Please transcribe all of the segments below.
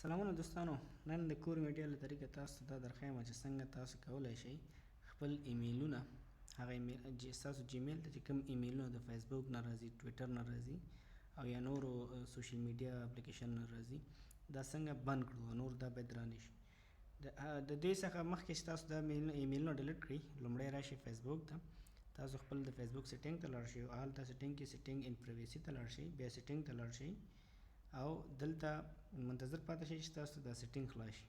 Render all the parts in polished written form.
سلامونه دوستانو، نن د کور میډیا له طریقه تاسو ته دا درښایم چې څنګه تاسو کولای شئ خپل ایمیلونه، هغه ایمیل چې ستاسو جیمیل ته چې کوم ایمیلونه د فیسبوک نه راځي، ټویټر نه راځي او یا نورو سوشل میډیا اپلیکیشن نه راځي، دا څنګه بند کړو، نور دا باید رانه شي. د دې څخه مخکې چې تاسو دا ایمیلونه ډیلیټ کړئ، لومړی راشئ فیسبوک ته، تاسو خپل د فیسبوک سیټینګ ته لاړ شئ او هلته سیټینګ کې سیټینګ ان پرایویسي ته لاړ شئ، بیا سیټینګ ته لاړ شئ او دلته منتظر پاتې شئ چې تاسو دا سیټینګ خلاص شي.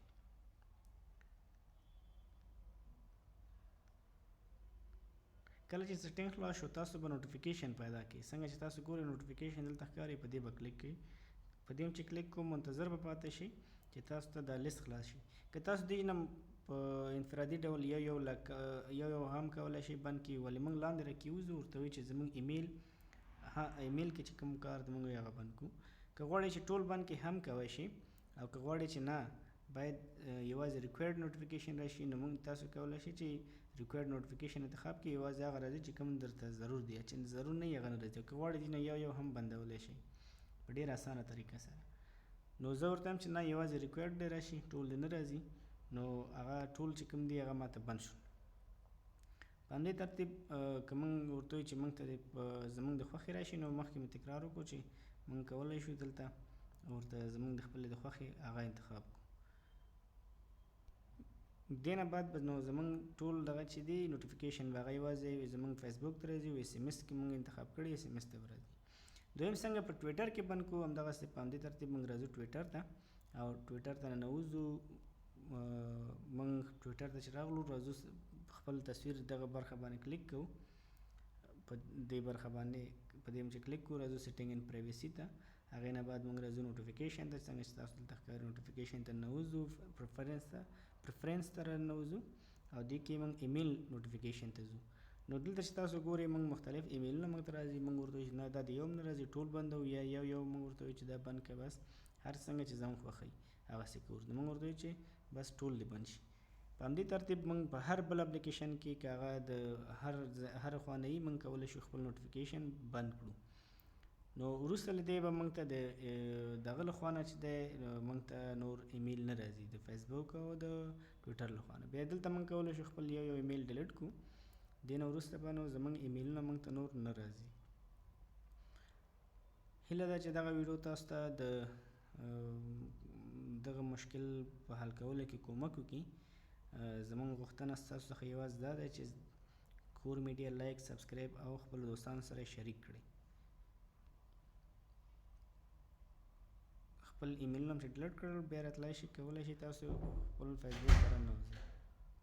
کله چې سیټینګ خلاص شو، تاسو به نوټیفیکیشن پیدا کړئ. څنګه چې تاسو ګورئ، نوټیفیکیشن دلته ښکاري، په دې به کلیک کړئ. په دې چې کلیک کوم، منتظر به پاتې شئ چې تاسو ته دا لیست خلاص شي. که تاسو دې نه په انفرادي ډول یو یو لک یو یو هم کولای شئ بند کړئ، ولې موږ لاندې راکېوځو، ورته وایو چې زموږ ایمیل، ها، ایمیل کې چې کوم کار د موږ هغه بند کو. که غواړئ چې ټول بند کې هم کوی شئ، او که غواړئ چې نه، باید یوازې ریکوایرډ نوټیفیکیشن راشي، نو موږ تاسو کولای شئ چې ریکوایرډ نوټیفیکیشن انتخاب کړئ، یوازې هغه راځي چې کوم درته ضرور دی، چې ضرور نه هغه نه راځي. که غواړئ چې نه، یو یو هم بندولی شئ په ډېره اسانه طریقه سره. نو زه ورته وایم چې نه، یوازې ریکوایرډ دی راشي، ټول دی نه راځي. نو هغه ټول چې کوم دی هغه ماته بند شو. په همدې ترتیب که موږ ورته وایو چې موږ ته زموږ د خوښې راشي، نو مخکې مې تکرار وکړو چې موږ کولی شو دلته ورته زموږ د خپلې د خوښې هغه انتخاب کړو. دې نه بعد به نو زموږ ټول دغه چې دی نوټیفیکیشن به هغه یوازې زموږ فیسبوک ته راځي او اس ام اس کې موږ انتخاب کړي اس ام اس ته به راځي. دویم، څنګه په ټویټر کې بند کړو؟ همدغسې په همدې ترتیب موږ راځو ټویټر ته او ټویټر ته ننوځو. موږ ټویټر ته چې راغلو، راځو خپل تصویر دغه برخه باندې کلیک کوو. په دې برخه باندې په دې چې کلیک کوو، راځو سیټینګ ان پرایویسي ته. هغې نه بعد موږ راځو نوټیفیکیشن ته. څنګه چې تاسو دلته ښکاري، نوټیفیکیشن ته ننوځو، پریفرنس ته، پریفرنس ته راننوځو او دې کې موږ ایمیل نوټیفیکیشن ته ځو. نو دلته چې تاسو ګورئ، موږ مختلف ایمیلونه موږ ته راځي. موږ ورته وایو چې نه، دا د یو هم نه راځي، ټول بندو، یا یو یو موږ ورته وایو چې دا بند کړه. بس هر څنګه چې زموږ خوښوي هغسې کوو. نو موږ ورته وایو چې بس ټول دې بند شي. په همدې ترتیب موږ په هر بل اپلیکیشن کې که هغه د هر هر خوا نه وي، موږ کولی شو خپل نوټیفیکیشن بند کړو. نو وروسته له دې به موږ ته د دغه له خوا نه چې دی موږ ته نور ایمیل نه راځي، د فیسبوک او د ټویټر له خوا نه. بیا دلته موږ کولی شو خپل یو یو ایمیل ډیلیټ کړو. دې نه وروسته به نو زموږ ایمیلونه موږ ته نور نه راځي. هیله ده چې دغه ویډیو تاسو ته د دغه مشکل په حل کولو کې کومک وکړي. زموږ غوښتنه ستاسو څخه یوازې دا ده چې کور میډیا لایک، سبسکرایب او خپل دوستانو سره شریک کړئ. خپل ایمیلونه چې ډیلیټ کړل، بیا راتلای شي، کولی شي تاسو خپل فیسبوک ته راننوځئ.